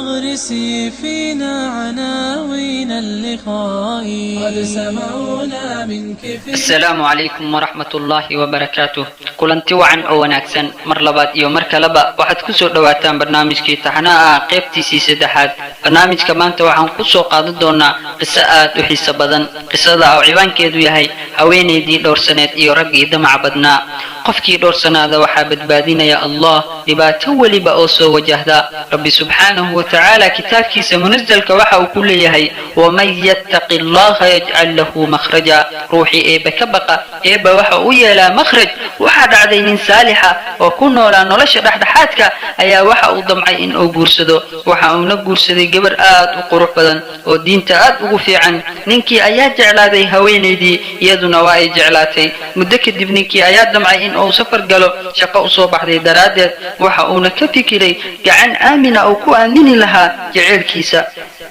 واغرسي فينا عناوين اللقاء. قد سمعونا منك في Asalaamu calaykum waraxmat ullaahi wabarakaatuh. Kulanti wacan oo wanaagsan mar labaad iyo mar kaleba. Waxaad kusoo dhowaataan barnaamijkii taxanaha ah, qaybtiisii saddexaad. Barnaamijka maanta waxaan kusoo qaadan doonaa qiso aad u xiiso badan, qisada oo ciwaankeedu yahay "Haweenaydii dhowrsaneed iyo raggii damaca badnaa". Qofkii dhowrsanaada waxaa badbaadinaya Allah dhibaato weliba oo soo wajahda. Rabbi subxaanahu wa tacaala kitaabkiisa munasalka waxa uu ku leeyahay: "ومن يتق الله يجعل له مخرجا." Ruuxii Eebbe ka baqa, Eebba waxa u yeelaa makhraj. Waxaa dhacday nin saalixa oo ku noolaa nolosha dhexdhexaadka ayaa waxa uu damcay in uu guursado. Waxa uuna guursaday gabar aad u qurux badan oo diinta aad ugu fiican. Ninkii ayaa jeclaaday haweenaydii, iyaduna waa ay jeclaatay. Muddo kadib ninkii ayaa damcay in uu safar galo, shaqo usoo baxday daraaddeed. Waxa uuna ka fikiray gacan aamina uu ku aamini lahaa jaceylkiisa.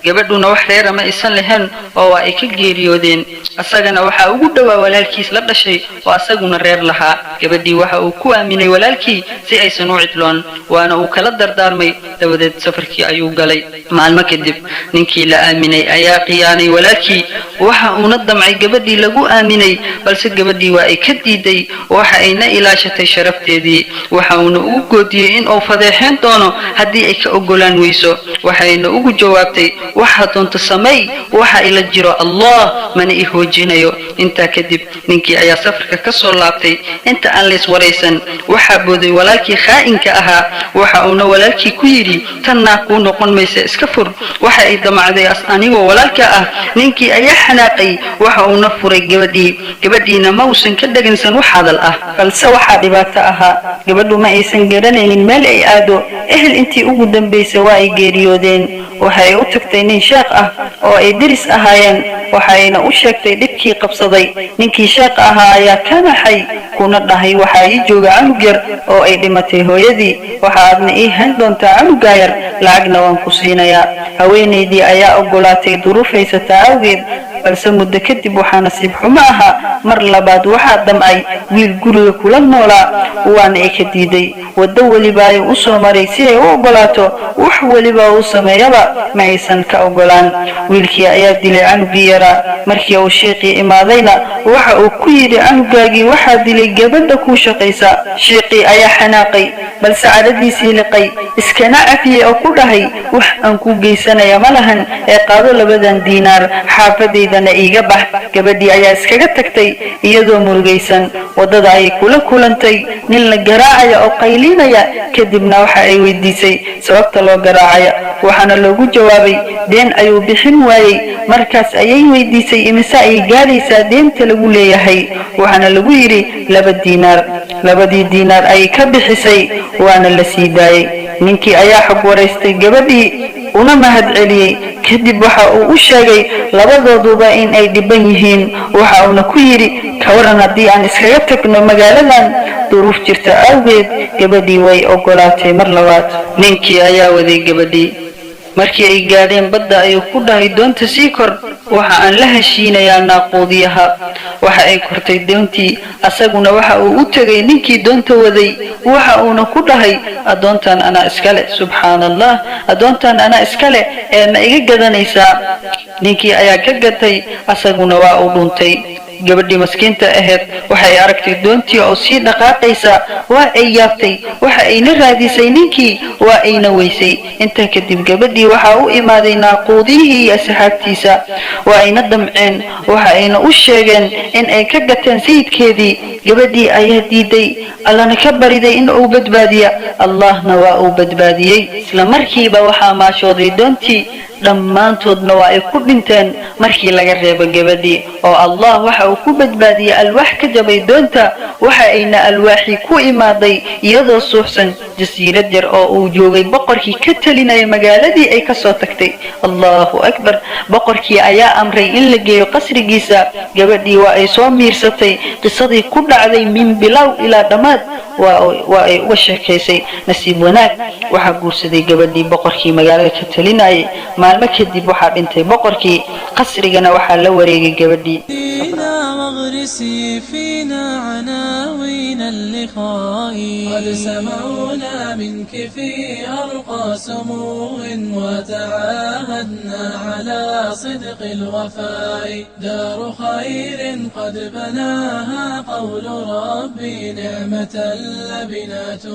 Gabadhuna wax reera ma aysan lahayn oo waa ay ka geeriyoodeen. Asagana waxaa ugu dhowaa walaalkiis la dhashay oo asaguna reer lahaa. Gabadhii waxa uu ku aaminay walaalkii si aysan u cidloon, waana uu kala dardaarmay. Dabadeed safarkii ayuu galay. Maalmo kadib ninkii la aaminay ayaa khiyaanay walaalkii. Waxa uuna damcay gabadhii lagu aaminay, balse gabadhii waa ay ka diiday. Waxa ayna ilaashatay sharafteedii. Waxa uuna ugu goodiyey in uu fadeexeen doono haddii ay ka ogolaan weyso. Waxayna ugu jawaabtay: "Waxaa doonto samay, waxa ila jiro Allah, mana i hoojinayo." Intaa kadib ninkii ayaa safarka ka soo laabtay. Inta aan lays waraysan waxaa booday walaalkii khaa'inka ahaa. Waxa uuna walaalkii ku yidhi: "Tannaa kuu noqon maysa, iska fur. Waxa ay damacday anigoo walaalka ah." Ninkii ayaa xanaaqay, waxa uuna furay gabadhii. Gabadhiina ma uusan ka dhegansan wax hadal ah. Balse waxaa dhibaato ahaa, gabadhu ma aysan garanaynin meel ay aado. Ehel intii ugu dambaysay waa ay geeriyoodeen. Waxa ay u tagtay nin sheekh ah oo ay deris ahaayeen, waxayna u sheegtay dhibkii qabsaday. Ninkii sheekha ahaa ayaa ka naxay, kuna dhahay: "Waxaa ii jooga canug yar oo ay dhimatay hooyadii. Waxa aadna ii hayn doontaa canugaa yar, lacagna waan ku siinayaa." Haweenaydii ayaa ogolaatay duruuf haysataa awgeed. Balse muddo kadib waxaa nasiib xumo ahaa, mar labaad waxaa damcay wiil guriga kula noolaa, waana ay ka diiday. Waddo weliba ay u soo maray si ay u ogolaato, wax weliba uu sameeyaba ma aysan ka ogolaan. Wiilkii ayaa dilay canugii yaraa. Markii uu shiiqii imaadayna waxa uu ku yidhi: "Canugaagii waxaa dilay gabadha kuu shaqaysa." Shiiqii ayaa xanaaqay, balse cadhadiisii liqay, iskana cafiyey oo ku dhahay: "Wax aan ku geysanaya ma lahan, ee qaado labadan diinaar, xaafadaydana iiga bax." Gabadhii ayaa iskaga tagtay iyadoo murugaysan. Waddada ayay kula kulantay nin la garaacaya oo qaylinaya. Kadibna waxa ay weydiisay sababta loo garaacaya, waxaana loogu jawaabay deen ayuu bixin waayey. Markaas ayay weydiisay imise ayay gaadhaysaa deenta lagu leeyahay, waxaana lagu yidhi 2 diinaar. Labadii diinaar ayay ka bixisay, waana la sii daayey. Ninkii ayaa xog waraystay gabadhii, una mahad celiyey. Kadib waxa uu u sheegay labadooduba in ay dhiban yihiin. Waxa uuna ku yidhi: "Ka waran haddii aan iskaga tagno magaaladan duruuf jirta awgeed?" Gabadhii way ogolaatay mar labaad. Ninkii ayaa waday gabadhii. Markii ay gaadheen badda ayuu ku dhahay: "Doonta sii kor, waxa aan la heshiinayaa naaquudiyaha." Waxa ay kortay doontii, asaguna waxa uu u tegay ninkii doonta waday. Waxa uuna ku dhahay: "Addoontan anaa iskale, subxaana Allah, addoontan anaa iskale, ee ma iga gadanaysaa?" Ninkii ayaa ka gatay, asaguna waa uu dhuntay. Gabadhii maskiinta ahayd waxay aragtay doontii oo sii dhaqaaqaysa. Waa ay yaabtay, waxa ayna raadisay ninkii, waa ayna weysay. Intaa kadib gabadhii waxaa u imaaday naaquudiyihii iyo asxaabtiisa. Waa ayna damceen, waxa ayna u sheegeen in ay ka gateen sayidkeedii. Gabadhii ayaa diiday, Allana ka bariday in uu badbaadiya. Allahna waa uu badbaadiyey. Isla markiiba waxaa maashooday doontii, dhammaantoodna waa ay ku dhinteen markii laga reebo gabadhii, oo Allah waxa uu ku badbaadiyey alwaax ka jabay doonta. Waxa ayna alwaaxii ku imaaday iyadoo suuxsan jasiirad yar oo uu joogay boqorkii ka talinaya magaaladii ay kasoo tagtay. Allahu akbar! Boqorkii ayaa amray in la geeyo qasrigiisa. Gabadhii waa ay soo miirsatay. Qisadii ku dhacday min bilow ilaa dhammaad waa ay uga sheekaysay. Nasiib wanaag waxaa guursaday gabadhii boqorkii magaalada ka talinayay. Maalmo kadib waxaa dhintay boqorkii, qasrigana waxaa la wareegay gabadhii. واغرسي فينا عناوين. اللخاء. قد سمونا منك في أرقى سمو، وتعاهدنا على صدق الوفاء. دار خير قد بناها قول ربي، نعمة اللبنات.